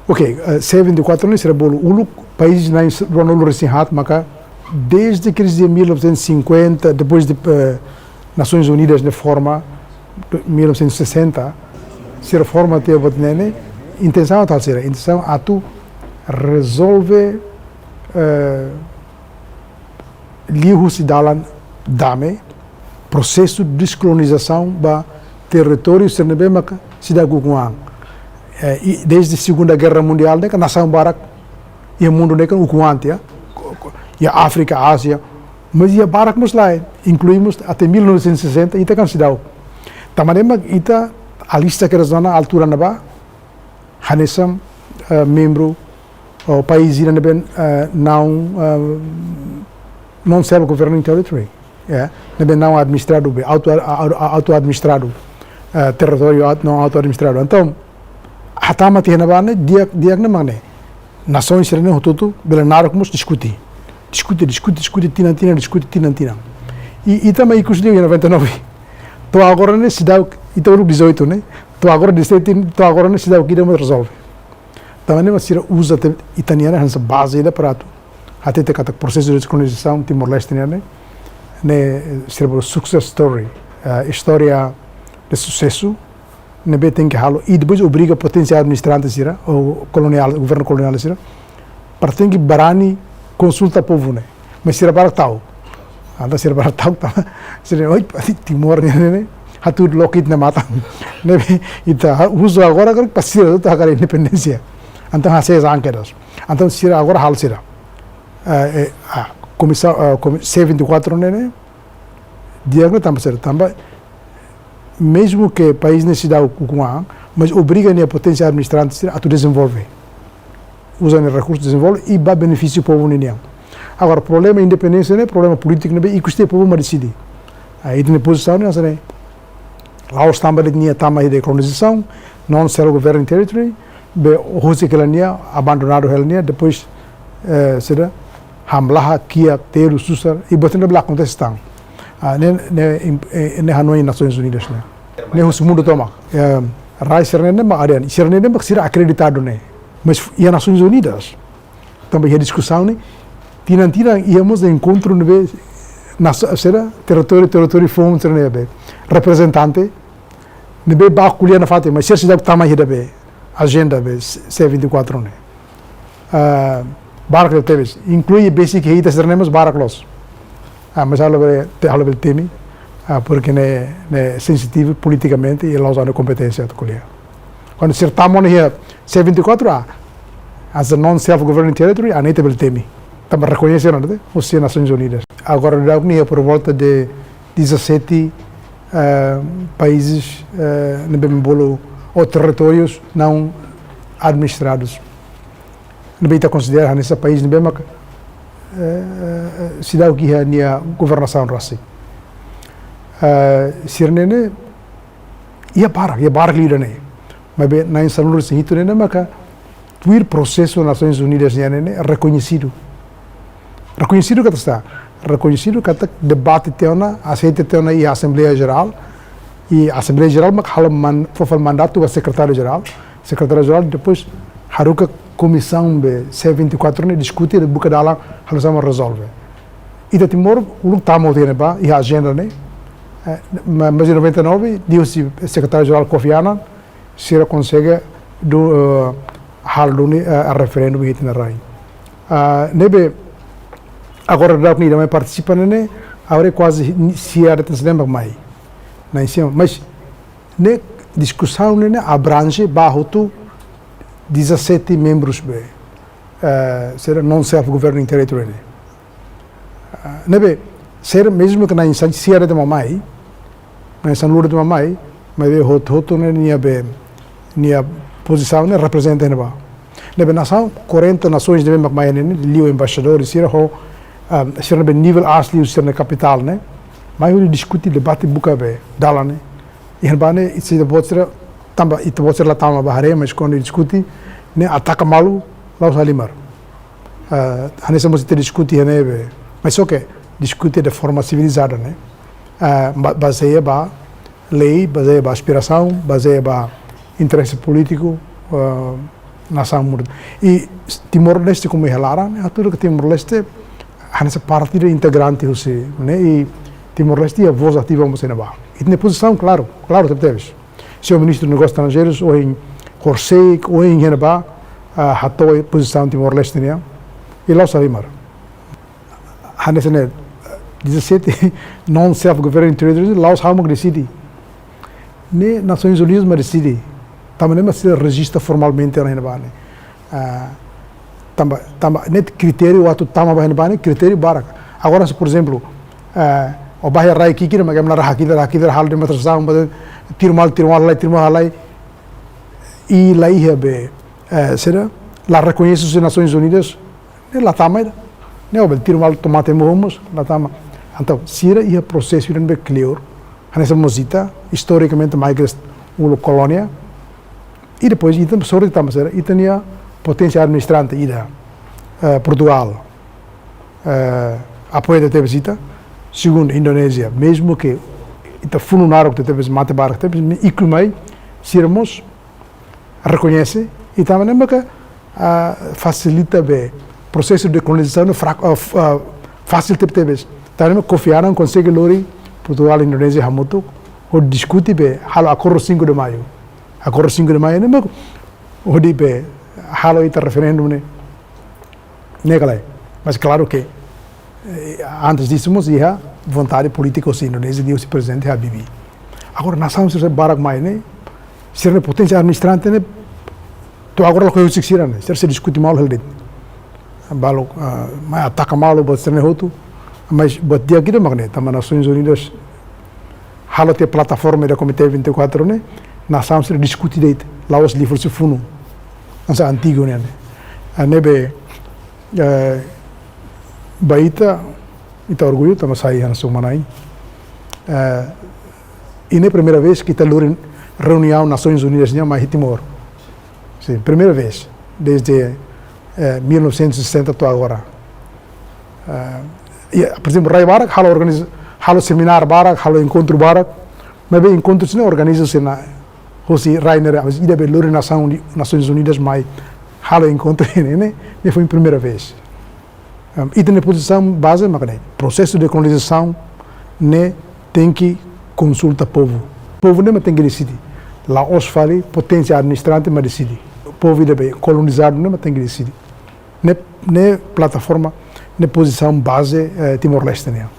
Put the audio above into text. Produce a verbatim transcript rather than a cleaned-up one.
Ok, eh, C vinte e quatro ne'e sira bolu uluk, país na'in ruanulu-resin-haat maka, desde krize de mil novecentos e cinquenta, depois de, eh, Nações Unidas ne'e forma, mil novecentos e sessenta, sira forma tiha buat ne'e, intensaun atu sira, intensaun atu rezolve, eh, liuhusi dalan dame, prosesu deskolonizasaun ba territóriu sira ne'ebé maka seidauk ukun an. Eh, i desde Segunda Guerra Mundiál ne'e kan nasaun barak iha mundu ne'e kan ukun an tiha, ko-, ko-, iha Áfrika, Ázia, mas iha barak mós lae, inklui mós até mil novecentos e sessenta, ita kan seidauk. Tanba ne'e mak ita alista kedas ona altura ne'ebá, hanesan, eh, membru, ou país ida ne'ebé, eh, não, eh, non self-governing territory, ya, ne'ebé não administradu be, auto, a, a, auto-administradu, eh, territóriu aut-, não auto-administradu. Entaun, hatama tiha ne'ebá ne'e, di'ak, di'ak ne'e mak ne'e. Nasaun sira-ne'e hotu-hotu bele naruk mós diskute. Diskute, diskute, diskute, tinan, tinan, diskute, tinan, tinan. I, i tanba ikus liu iha noventa e nove. To'o agora ne'e seidauk, ita uluk dezoito ne'e. To'o agora dezassete, to'o agora ne'e seidauk ida mós rezolve. Tanba ne'e mak sira uza tiha ita-nia ne'e hanesan baze ida para atu hatete katak prosesu de deskolonizasaun Timor-Leste nian ne'e, ne'e sira bolu success story, eh, istória de susesu, ne'ebé tenke halo, i depois obriga potensiál administrante sira, ou koloniál, governu koloniál sira, para tenke barani konsulta povu ne'e. Mas sira barak ta'uk. Entaun sira barak ta'uk, tanba sira, oi, Timor nian ne'e, hatudu lokit ne'e matan. Ne'ebé, ita, uza agora, agora, para sira, atu hakarak independénsia. Entaun, hasees an kedas. Entaun, sira agora halo sira. Eh, eh, ah, komisaun, ah, komi-, C vinte e quatro ne'e, ne'e, di'ak ne'e tanba sira, tanba, mesmu ke país ne'e seidauk ukun an, mas obriga nia potensiál administrante sira atu dezenvolve. Uza nia rekursu dezenvolve i ba benefísiu povu ninian. Agora, problema independénsia ne'e, problema polítiku ne'ebé ikus tiha povu mak deside. Ah, ita-nia pozisaun ne'e hanesan ne'e. La'ós tanba de'it nia tama iha kolonizasaun, non self-governing territory, be husik hela nia, abandonadu hela nia, depois, eh, sira, hamlaha, kiak, telu, susar, i buat ne'e la akontese tan. Ah, ne'e, ne'e, im-, eh, ne'e hanoin Nações Unidas ne'e. Ne'e husu mundu tomak. Eh, rai sira-ne'e ne'e mak adean, sira-ne'e ne'e mak sira akreditadu ne'e. Mas iha Nações Unidas, tanba iha diskusaun ne'e, tinan-tinan iha mós enkontru ne'ebé, nas-, sira, territóriu, territóriu foun sira ne'ebé, reprezentante ne'ebé bá ko'alia nafatin, mas sira seidauk tama iha ida be, ajenda be, C vinte e quatro ne'e. Ah, barak tebes, inklui besik ita sira-ne'e mós barak loos. Ah, mas ha'u labele, te-, ha'u labele temi, ah, porque ne'e, ne'e sensitivu politikamente i la'ós ha'u-nia kompeténsia atu ko'alia. Kuandu sira tama ona iha C vinte e quatro, ah, as a non-self-governing territory, ah, ne'e ita bele temi. Tanba rekoñese ona, ne'e, husi Nações Unidas. Agora daudaun ne'e iha por volta de dezassete, eh, países, eh, ne'ebé bolu, ou territórios não administrados. Ne'ebé ita konsidera hanesan país ne'ebé mak, eh, eh, seidauk iha nia governasaun rasik. Eh, sira-ne'e ne'e, iha barak, iha barak liu ida-ne'e. Maibé na'in sanulu-resin-hitu ne'e ne'e maka tuir prosesu Nações Unidas nian ne'e, ne'e rekoñesidu. Rekoñesidu katak sá, rekoñesidu katak debate tiha ona, aseita tiha ona iha Asembleia Jerál, i Asembleia Jerál mak halo man-, fó fali mandatu ba Sekretáriu Jerál. Sekretáriu Jerál depois haruka komisaun be C vinte e quatro ne'e diskute i buka dalan halo sama rezolve. Ita Timor uluk tama tiha ne'ebá, iha ajenda ne'e. Eh, ma-, mas iha noventa e nove, liuhusi Sekretáriu Jerál Kofi Annan, sira konsege du-, eh, halo duni, eh, referendu iha ita-nia rai. Ah, ne'ebé, agora daudaun ne'e ida mai partisipa ne'e, ne'e, agora kuaze ni-, sia de'it sira ne'ebé mak mai. Na'in sia, mas ne'e diskusaun ne'e, ne'e abrange ba hotu dezassete membrus be, eh, sira non-self-governing territory ne'e. Ah, ne'ebé, sira mezmu ke na'in san-, sia de'it mak mai, na'in sanulu de'it mak mai, maibé hotu-hotu ne'e nia be, nia pozisaun ne'e reprezenta ne'ebá. Ne'ebé nasaun, quarenta nações ne'ebé mak mai ne'e, ne'e, liu embaixadór, sira ho, ah, sira ne'ebé nivel aas liu sira-nia kapitál ne'e, mai hodi diskute, debate buka be dalan ne'e. Iha ne'ebá ne'e, ita-boot sira, tanba ita-boot sira la tama ba haree, mas kuandu diskute, ne'e ataka malu, la'ós halimar. Ah, hanesan mós ita diskute iha ne'ebé. Mas só ke diskute de forma sivilizada, ne'e. Ah, ba-, bazeia ba lei, bazeia ba aspirasaun, bazeia ba interese polítiku, ah, Nasaun muda. I Timor-Leste, komu iha laran, hatudu katak Timor-Leste hanesan parte ida integrante husi ne'e, i Timor-Leste iha vós ativa mós iha ne'ebá. Ita-nia pozisaun klaru, klaru tebetebes. Señór Ministru Negósius Estranjeirus, ohin horisehik, ohin iha ne'ebá, ah, hato'o pozisaun Timor-Leste nian. I la'ós halimar. Hanesan ne'e, dezassete non self-governing territories, la'ós ha'u mak deside. Ne'e Nasoins Unidas mak deside. Tanba ne'e mak sira rejista formalmente ona iha ne'ebá ne'e. Ah, tanba, tanba ne'e kritériu atu tama ba iha ne'ebá ne'e, kritériu barak. Agora, se, por ezemplu, ah, ó bá iha rai ki'ik ne'e, mak ema na'in-rua, hakida, hakida, halo demonstrasaun, ba tiru malu, tiru malu lai, tiru malu lai. I la iha be, eh, sira, la rekoñese husi Nasoins Unidas, ne'e la tama ida. Ne'e ó bele tiru malu tomate mohu mós, la tama. Entaun, sira iha prosesu ida ne'ebé kleur. Hanesan mós ita, istorikamente, mai kedas uluk kolónia. I depois, ita, sorte tanba sira, ita-nia poténsia administrante ida, eh, Portugal, eh, apoia tebes ita. Segundu, Indonézia, mezmu ke ita funu naruk tebes, mate barak tebes, ikus mai, sira mós rekoñese, i tanba ne'e maka, ah, fasilita be prosesu de kolonizasaun fraku, ah, f-, ah, fasil tebetebes. Tanba ne'e Kofi Annan konsege lori Portugal, Indonézia hamutuk, hodi diskute be halo Acordo Cinco de Maio. Acordo Cinco de Maio ne'e mak hodi be halo ita referendum ne'e. Ne'e ka lae. Mas klaru ke, eh, antes disso mós iha vontade polítika husi Indonézia, husi Prezidente Habibie. Agora, nasaun sira barak mai ne'e, sira-nia poténsia administrante ne'e, to'o agora lakohi husik sira ne'e, sira sei diskute malu hela de'it. Balu, ah, mai ataka malu buat sira-ne'e hotu, mas buat di'ak ida mak ne'e, tanba Nasoins Unidas halo tiha plataforma ida Komité vinte e quatro ne'e, nasaun sira diskute de'it, la'ós livre husi funu. Hanesan antigu ne'e, ne'e. Ah, ne'ebé, eh, ba ita, ita orgullu, tanba sai hanesan uma-na'in. Eh, i ne'e primeira vez ke ita lori reuniaun Nasoins Unidas nian mai Timor. Sin, primeira vez, desde, eh, mil novecentos e sessenta to'o agora. Eh, i, por ezemplu, rai barak halo organiza, halo semináriu barak, halo enkontru barak, maibé enkontru sira-ne'e organiza husi na, husi rai ne'e, mas ida be lori nasaun uni-, Nasoins Unidas mai halo enkontru ne'e, ne'e, ne'e foin primeira vez. Em, ita-nia pozisaun baze mak ne'e, prosesu de kolonizasaun ne'e tenke konsulta povu. Povu ne'e mak tenke deside. La'ós fali poténsia administrante mak deside. Povu ida be kolonizadu ne'e mak tenke deside. Ne'e, ne'e plataforma, ne'e pozisaun baze, eh, Timor-Leste nian.